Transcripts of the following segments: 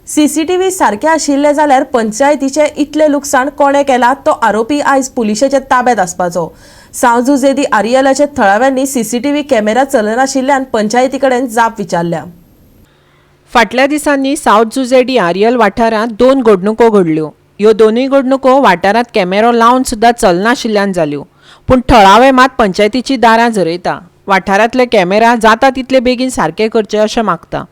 CCTV सारके आशिल्ले जाल्यार पंचायतीचें इतलें लुकसाण कोणें केलां तो आरोपी आयज पुलिशेच्या ताब्यात आसपाचो. सांव जुझे दी आरियलाच्या थळाव्यांनी सीसीटीव्ही कॅमेरा चलनाशिल्ल्यान पंचायती कडेन जाप विचारल्या. फाटल्या दिसांनी सावथ जुझे डी आरियल वाठारांत दोन घडणुको घडल्यो. ह्यो दोनूय घडणुको वाठारांत कॅमेरो लावन सुद्दां चलनाशिल्ल्यान जाल्यो. पूण थळावे मात पंचायतीची दारां झरयता. वाठारांतले कॅमेरा जाता तितले बेगीन सारके करचे अशें मागता.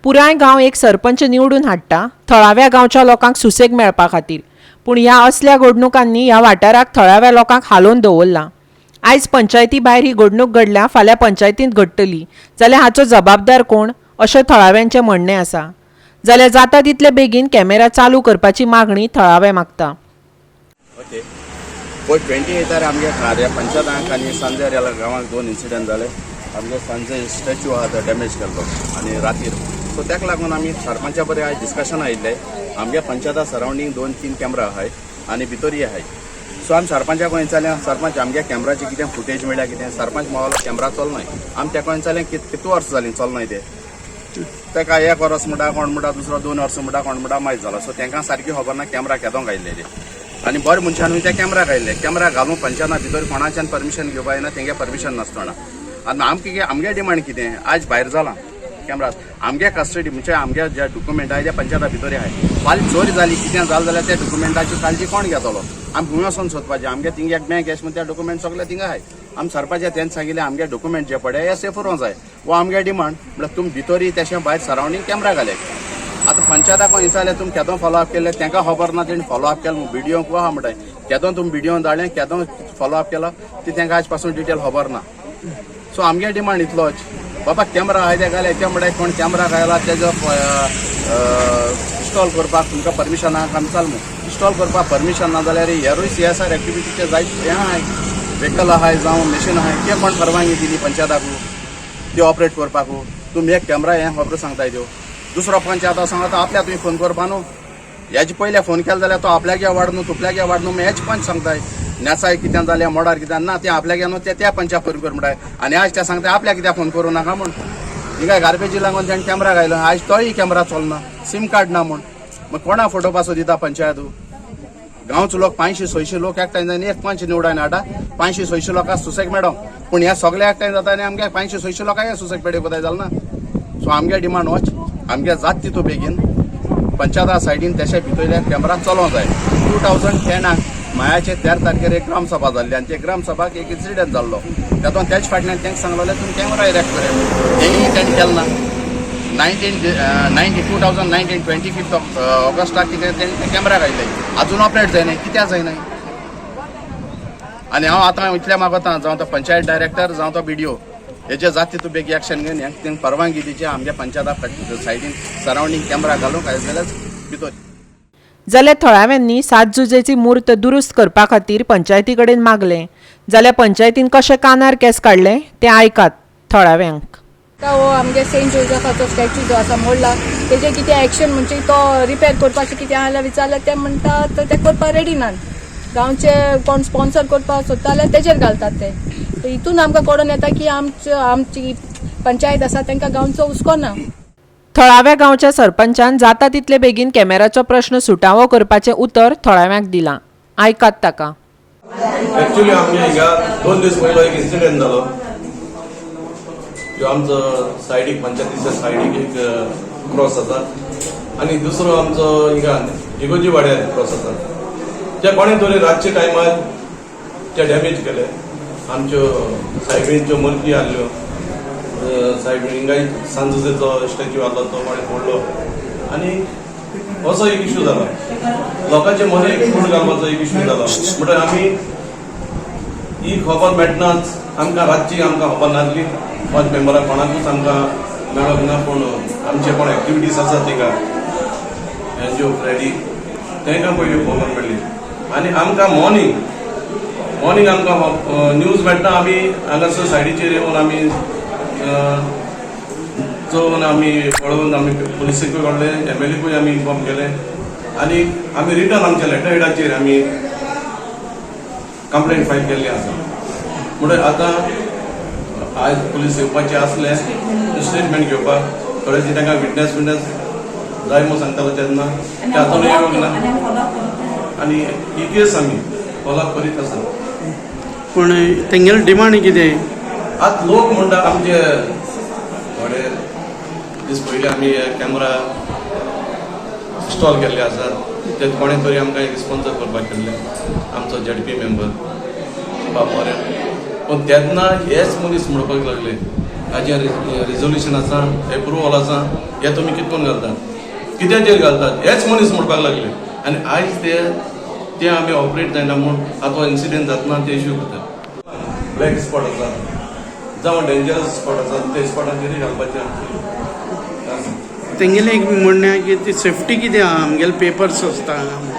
पुराय गांव एक सरपंच निवडून हाडटा थळाव्या गांवच्या लोकांक सुसेग मेळपा खातीर. पूण ह्या असल्या घडणुकांनी ह्या वाठाराक थळाव्या लोकांक हालोवन दवरला. आयज पंचायती भायर ही घडणूक घडल्या, फाल्यां पंचायतींत घडटली जाल्यार हाचो जबाबदार कोण अशें थळाव्यांचें म्हणणें आसा. जाल्यार जाता तितले बेगीन कॅमेरा चालू करपाची मागणी थळावे मागता. ओके, पयर 28 आर आमगे खाऱ्या पंचायतांक आनी सांजे आर्याला गांवांत दोन इन्सिडंट जाले. आमगे सांजे स्टॅच्यू आहा तो डॅमेज केल्लो आनी रातीर. सो ताका लागून आमी सरपंचा बरें आयज डिस्कशन आयिल्लें. आमगे पंचायता सरावंडींग दोन तीन कॅमरा आहाय आनी भितरूय आहाय. सो आमी सरपंचा कडेन विचारलें, सरपंच, आमगे कॅमराची कितें फुटेज मेळ्ळ्या कितें? सरपंच म्हणलो, कॅमरा चलनाय. आमी तेका विचारलें, कितू वर्सां जालीं चलनाय ते? ताका एक वर्स म्हणटा कोण, म्हणटा दुसरो 2 वर्सां म्हणटा कोण, म्हणटा मायज जाला. सो तांकां सारकी खबर ना कॅमरा केदोंक आयिल्ले ते. आनी बरे मनशानूय ते कॅमरा घायल्ले. कॅमरा घालून पंचायता भितर कोणाच्यान परमिशन घेवपा येना, तेंगे परमिशन नासतना. आनी आमकां आमगे डिमांड कितें, आयज भायर जाला कॅमरा, आमगे कस्टडी म्हणजे आमगे जे डॉक्युमेंट आहाय ते पंचायता भितर आहाय. फाल्यां चोरी जाली, कितें जालें जाल्यार त्या डॉक्युमेंटाची काळजी कोण घेतलो? आमी खंय वचोन सोदपाचें? आमगे थिंग एक बँक एश म्हण त्या डॉक्युमेंट सगळे थिंगा आहाय. आमी सरपंचा तेंच सांगिल्लें, आमगे डॉक्युमेंट जे पळय हे सेफ उरोंक जाय वो आमगे डिमांड. म्हळ्यार तुमी भितरूय तशें भायर सरावंडींग कॅमरा घाले. आतां पंचायताक विचारलें, तुमी केदो फॉलो अप केल्ले? तांकां खबर ना. तेणी फॉलो अप केलें, बिडिओंक आहा म्हणटाय. केदो तुमी बिडिओन धाडलें, केदो फॉलो अप केलो ती तांकां आयज पासून डिटेल खबर ना. सो आमगे डिमांड इतलोच, बाबा, कॅमरा आहाय ते घाले. ते म्हणटाय, कोण कॅमरा घायला तेजो इन्स्टॉल करपाक तुमकां परमिशन आहा? आमी चाल मू इन्स्टॉल करपाक परमिशन ना जाल्यार हेरूय सीएसआर एक्टिविटीचे जायत हें आहाय, व्हेकल आहाय जावं मशीन आहाय, ते कोण परवानगी दिली पंचायताकू ती ऑपरेट करपाकू? तुमी एक कॅमरा हें खबर सांगताय त्यो. दुसरो पंचायत सांगता, आपल्या तुवें फोन करपा न्हू. हेजे पयले फोन केलो जाल्यार तो आपल्यागे वाड न्हू, तुपल्यागे वाड न्हू. हेच पंच सांगताय, नेसाय कितें जालें, मोडार कितें ना, तें आपल्यागे न्हू, ते त्या पंचाक फोन कर म्हणटाय. आनी आयज ते सांगता, आपल्याक कित्याक फोन करूं नाका म्हूण. हिंगा गार्बेजी लागून तेणें कॅमरा घायलो, आयज तोय कॅमरा चलना, सीम कार्ड ना म्हूण. मागीर कोणा फोटो पासो दिता पंचायत? गांवचो लोक 500 600 लोक एकठांय जायना, एक पंच निवडायन हाडटा, 500 600 लोकांक सुसेग मेडो. पूण ह्या सगळे एकठांय जाता आनी आमगे 500 600 लोकांक सुसेग पेडे कोताय जाल ना. सो आमगे डिमांड वच, आमगे जात तितू बेगीन पंचायता सायडीन तेशे भितरले कॅमरा चलोवंक जाय. 2010 आक मायाचे 13 तारखेर एक ग्रामसभा जाल्ली आनी ते ग्रामसभाक एक इन्सिडंट जाल्लो. तातूंत तेच फाटल्यान तांकां सांगलेलें, तुमी कॅमरा इरेक्ट करे. तेणीय तेणी केलें ना. 19 90 2019 25 ऑगस्टाक कितें तेणी कॅमरा घायले, अजून ऑपरेट जायना. कित्याक जायना? आनी हांव आतां इतलें मागता, जावं तो पंचायत डायरेक्टर जावं तो बीडीओ, हेजे जात तितू बेगी एक्शन घेवन हेंक तेंकां परवानगी दिवची, आमगे पंचायता सायडीन सरावंडींग कॅमरा घालूंक आयज जाल्यार भितर. जाल्यार थळाव्यांनी सात जुजेची मूर्त दुरुस्त करपा खातीर पंचायती कडेन मागलें जाल्यार पंचायतीन कशें कानार केंस काडले तें आयकात थळाव्यांक. आतां हो आमगे सेंट जोजफाचो स्टॅच्यू जो आसा मोडला, तेजेर कितें एक्शन, म्हणजे तो रिपेर करपाचें कितें आहा जाल्यार विचारल्यार ते म्हणटा ते करपाक रेडी नात. गांवचे कोण स्पॉन्सर करपाक सोदता जाल्यार तेजेर घालतात ते. तर हितून आमकां कळोन येता की आमचे आमची पंचायत आसा तांकां गांवचो हुस्को ना. थळाव्या गांवच्या सरपंचान जाता तितले बेगीन कॅमेराचो प्रश्न सुटावो करपाचें उतर थळाव्यांक दिलां. आयकात ताका. ऍक्च्युली आमगे हिंगा 2 दीस पयलो एक इन्सिडेंट जालो. जो आमचो सायडीक, पंचायतीच्या सायडीक एक क्रॉस आसा आनी दुसरो आमचो हिंगा इगोजी वाड्यार क्रॉस आसा. त्या कोणे तरी रातच्या टायमार ते डॅमेज केले. आमच्यो सायबीणच्यो मुर्ती आहल्यो, सायबीण हिंगा सांजुजेचो स्टॅच्यू आहलो तो कोणे फोडलो आनी असो एक इशू जाला. लोकांच्या मनाक एक खूण घालपाचो एक इशू जाला. म्हणटकीर आमी ही खबर मेळटनाच आमकां रातची आमकां खबर नासली. पंच मेंबरां कोणाकूच आमकां मेळोंक ना. पूण आमचे कोण एक्टिविटीज आसा थिंगा, एनजीओ फ्रेडी, तांकां पयली खबर मेळ्ळी आनी आमकां मॉर्निंग मॉर्निंग आमकां न्यूज मेळटा. आमी हांगासर सायडीचेर येवन आमी चोवन, आमी पळोवन, आमी पुलिसीकूय कळ्ळें, एमएलएकूय आमी इन्फॉर्म केलें आनी आमी रिटर्न आमच्या लेटर हेडाचेर आमी कंप्लेंट फायल केल्ली आसा. म्हणून आतां आयज पुलीस येवपाचे आसले स्टेटमेंट घेवपाक. थोडेशे तांकां विटनेस विटनेस जाय म्हूण सांगतालो तेन्ना ते आजून येवंक ना आनी इतिहास आमी फॉलोअप करीत आसा. पूण तेंगेले डिमांड कितें? आतां लोक म्हणटा आमचे थोडे दीस पयलीं आमी कॅमरा इन्स्टॉल केल्ले आसात, ते कोणें तरी आमकां एक स्पॉन्सर करपाक केल्ले आमचो झेडपी मेंबर बापोरे. पूण तेन्ना हेच मनीस म्हणपाक लागले हाजें रिजोल्युशन आसा, एप्रुवल आसा, हें तुमी कितें करून घालतात, कित्याचेर घालतात, हेच मनीस म्हणपाक लागले. आनी आयज ते ते आमी ऑपरेट जायना म्हूण आतां इन्सिडंट जातना ते इश्यू करतात. ब्लॅक स्पॉट आसा जावं डेंजरस स्पॉट आसा, ते स्पॉटाचेरूय घालपाचें आमचें आसा. तेंगेलें एक म्हणणें आहा की ती सेफ्टी कितें आहा, आमगेले पेपर्स आसता हांगा म्हूण.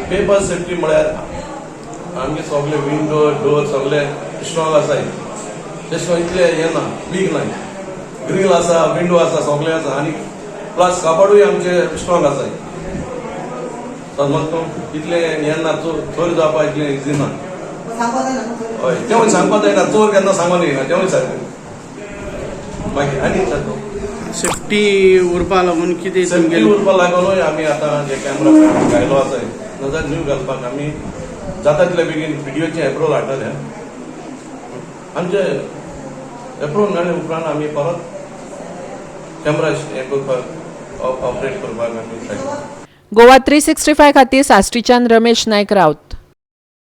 पेपर सेफ्टी म्हळ्यार आमगे सगळे विंडो डोर सगळे स्ट्रॉंग आसाय, तेश कोन इतले हें ना, वीक ना. ग्रील आसा, विंडो आसा, सगळे आसा आनी प्लस कपाडूय आमचे स्ट्रॉंग आसाय. समज तूं इतले हें ना, चोर चोर जावपा इतलें इजी ना. हय, तेवूय सांगपा जायना, चोर केन्ना सांगून येना, तेवूय सारकें. मागीर आनी विचार. सेफ्टी उरपा लागून कितें सेफ्टी तुमगेलें? उरपा लागूनय आमी आतां जे कॅमरा घायलो आसा, नजर न्यू घालपाक आमी जाता तितले बेगीन व्हिडियोचे एप्रुवल हाडटले. आमचे एप्रुवल मेळ्ळे उपरांत आमी परत कॅमरा हें करपाक, ऑपरेट करपाक आमी ट्राय करता. गोवा 365 खातीर साश्टीच्यान रमेश नायक राऊत.